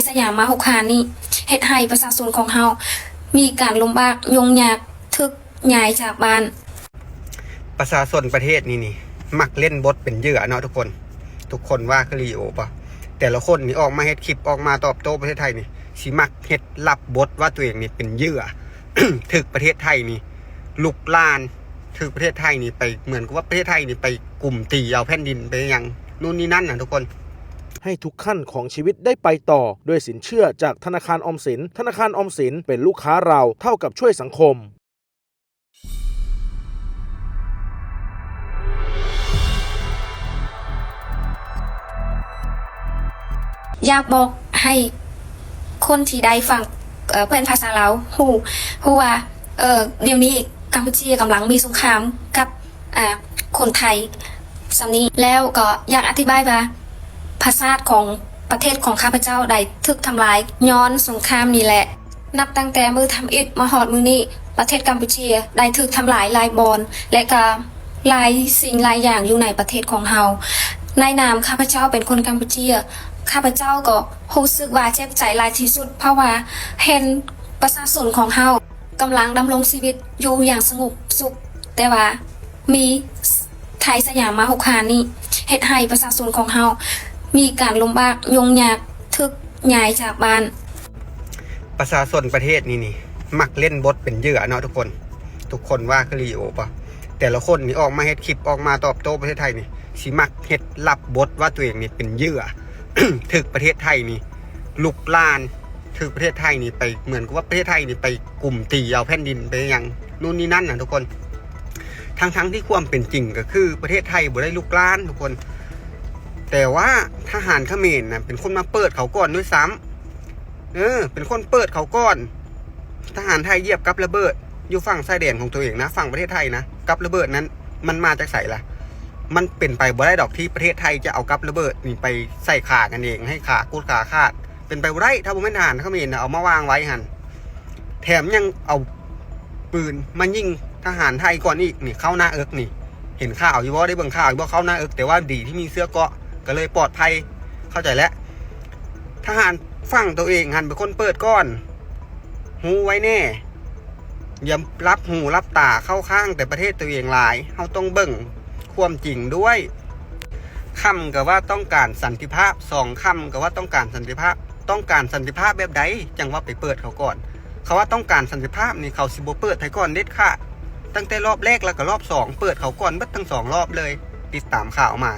ສຍາມາຮຸກຮານນີ້ ເຮັດໃຫ້ປະຊາຊົນຂອງເຮົາມີການລຳບາກຫຍຸ້ງຍາກ ຖືກຍ້າຍຈາກບ້ານ. ປະຊາຊົນປະເທດນີ້ນີ້ ມັກຫຼິ້ນບົດເປັນເຫຍື່ອເນາະທຸກຄົນ. ທຸກຄົນວ່າຄືລີໂອບໍ່? ແຕ່ລະຄົນນີ້ອອກມາເຮັດຄລິບ ອອກມາຕອບໂຕ້ປະເທດໄທນີ້ ຊິມັກເຮັດລັບບົດວ່າຕົວເອງນີ້ເປັນເຫຍື່ອ ຖືກປະເທດໄທນີ້ລຸກລານ ຖືກປະເທດໄທນີ້ໄປ ເໝືອນກັບວ່າປະເທດໄທນີ້ໄປກຸມຕີເອົາແຜ່ນດິນ ໄປຫຍັງນູ່ນນີ້ນັ້ນນະທຸກຄົນ. ໃຫ້ທຸກຂັ້ນຂອງຊີວິດໄດ້ໄປຕໍ່ດ້ວຍສິນເຊື່ອຈາກທະນາຄານອອມສິນ. ທະນາຄານອອມສິນເປັນລູກຄ້າເຮົາ ເທົ່າກັບຊ່ວຍສັງຄົມ. ຢາກບອກໃຫ້ຄົນທີ່ໄດ້ຟັງ ເອີ ເພື່ອນພາສາລາວຮູ້ ຮູ້ວ່າ ເອີ ດຽວນີ້ກຳປູເຈຍກຳລັງມີສົງຄາມກັບ ອາ ຄົນໄທສ່ຳນີ້. ແລ້ວກໍຢາກອະທິບາຍວ່າ ພາສາດຂອງປະເທດຂອງຂ້າພະເຈົ້າໄດ້ຖືກທຳລາຍຍ້ອນສົງຄາມນີ້ແຫຼະ. ນັບຕັ້ງແຕ່ມື້ທຳອິດມາຮອດມື້ນີ້ ປະເທດກຳປູເຈຍໄດ້ຖືກທຳລາຍຫຼາຍບ່ອນ ແລະ ກໍຫຼາຍສິ່ງຫຼາຍຢ່າງຢູ່ໃນປະເທດຂອງເຮົາ. ໃນນາມຂ້າພະເຈົ້າເປັນຄົນກຳປູເຈຍ ຂ້າພະເຈົ້າກໍຮູ້ສຶກວ່າເຈັບໃຈຫຼາຍທີ່ສຸດ ເພາະວ່າເຫັນປະຊາຊົນຂອງເຮົາ ກຳລັງດຳລົງຊີວິດຢູ່ຢ່າງສະຫງົບສຸກ, ແຕ່ວ່າມີໄທສະຫຍາມມາຮຸກຮານນີ້ ເຮັດໃຫ້ປະຊາຊົນຂອງເຮົາມີການລຳບາກຫຍຸ້ງຍາກ ຖືກຍ້າຍຈາກບ້ານ. ປະຊາຊົນປະເທດນີ້ນີ້ ມັກຫຼິ້ນບົດເປັນເຫຍື່ອເນາະທຸກຄົນ. ທຸກຄົນວ່າຄືລີໂອບໍ່? ແຕ່ລະຄົນນີ້ອອກມາເຮັດຄລິບ ອອກມາຕອບໂຕ້ປະເທດໄທນີ້ ຊິມັກເຮັດລັບບົດວ່າຕົວເອງນີ້ເປັນເຫຍື່ອ ຖືກປະເທດໄທນີ້ລຸກລານ ຖືກປະເທດໄທນີ້ໄປ ເໝືອນກັບວ່າປະເທດໄທນີ້ໄປກຸມຕີເອົາແຜ່ນດິນ ໄປຫຍັງນູ່ນນີ້ນັ້ນນະທຸກຄົນ. ທັງໆທີ່ຄວາມເປັນຈິງກໍຄືປະເທດໄທບໍ່ໄດ້ລຸກລານທຸກຄົນ, ແຕ່ວ່າທະຫານຂະເໝນນະເປັນຄົນມາເປີດເຂົາກ່ອນດ້ວຍຊ້ຳ. ເອີ ເປັນຄົນເປີດເຂົາກ່ອນ. ທະຫານໄທຢຽບກັບລະເບີດຢູ່ຝັ່ງຊາຍແດນຂອງຕົວເອງນະ, ຝັ່ງປະເທດໄທນະ, ກັບລະເບີດນັ້ນມັນມາຈາກໃສລະ? ມັນເປັນໄປບໍ່ໄດ້ດອກທີ່ປະເທດໄທຈະເອົາກັບລະເບີດນີ້ໄປໃສ່ຂາກັນເອງ ໃຫ້ຂາກຸດຂາຂາດ. ເປັນໄປບໍ່ໄດ້ ຖ້າບໍ່ແມ່ນທະຫານຂະເໝນນະເອົາມາວາງໄວ້ຫັ້ນ, ແຖມຍັງເອົາປືນມາຍິງທະຫານໄທກ່ອນອີກນີ້ ເຂົ້າໜ້າເອິກນີ້. ເຫັນຂ່າວຢູ່ບໍ່? ໄດ້ເບິ່ງຂ່າວຢູ່ບໍ່? ເຂົ້າໜ້າເອິກ, ແຕ່ວ່າດີທີ່ມີເສື້ອເກາະ ກໍເລີຍປອດໄພ, ເຂົ້າໃຈແລ້ວ. ທະຫານຝັ່ງຕົວເອງຫັ້ນເປັນຄົນເປີດກ່ອນ, ຮູ້ໄວ້ແດ່. ຢ່າຫຼັບຫູຫຼັບຕາເຂົ້າຂ້າງແຕ່ປະເທດຕົວເອງຫຼາຍ, ເຮົາຕ້ອງເບິ່ງຄວາມຈິງດ້ວຍ. ຄຳກໍວ່າຕ້ອງການສັນຕິພາບ, ສອງຄຳກໍວ່າຕ້ອງການສັນຕິພາບ. ຕ້ອງການສັນຕິພາບແບບໃດຈັ່ງວ່າໄປເປີດເຂົາກ່ອນ? ເຂົາວ່າຕ້ອງການສັນຕິພາບນີ້ ເຂົາຊິບໍ່ເປີດໃຜກ່ອນເດັດຂາດ. ຕັ້ງແຕ່ລອບແລກແລ້ວກໍລອບສອງ ເປີດເຂົາກ່ອນເບິດທັງສອງລອບເລີຍ. ຕິດຕາມຂ່າວມາ